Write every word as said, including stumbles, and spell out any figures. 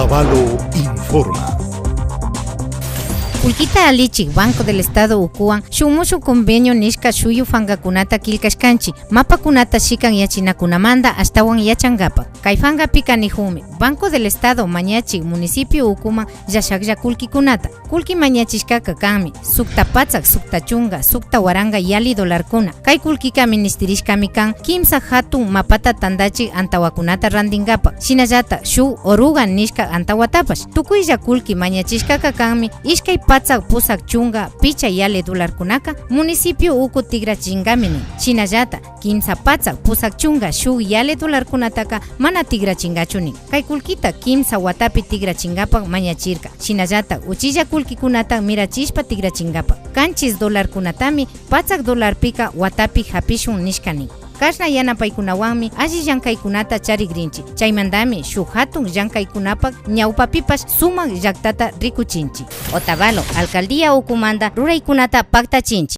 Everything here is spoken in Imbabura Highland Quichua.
Otavalo informa. Kullkita allichik Banco del Estado ukuwan shuk mushuk convenio nishka shuyu fangakunata killkashkanchik, mapakunata shikan yachinakunamanta ashtawan yachankapak. Kay fangapika nikunmi, Banco del Estado mañachik municipio ukuman llashaklla kullkikunata. Kullki mañachishkaka kanmi, sukta patsak, sukta chunka, sukta waranka yali dolarkuna. Kay kullkika minishtirishkami kan kimsa hatun mapata tantachik antawakunata rantinkapak, shinallata shuk oruga nishka antawatapash. Tukuylla kullki mañachishkaka kanmi ishkay patsak pusak chunka picha yali dolarkunaka municipio uku tikrachinkami nin. Shinallata kimsa patsak pusak chunka shuk yali dolarkunataka mana tikrachinkachu nin. Kay kullkita kimsa watapi tikrachinkapak mañachirka. Shinallata uchilla kullkikunata mirachishpa tikrachinkapak. Kanchis dolarkunatami patsak dolarpika watapi hapishun nishka nin. Kashna yanapaykunawanmi alli llankaykunata charigrinchik. Chaymantami shuk hatun llankaykunapak ñawpapipash sumak llaktata rikuchinchik. Otavalo alcaldía ukumanta ruraykunata paktachinchik.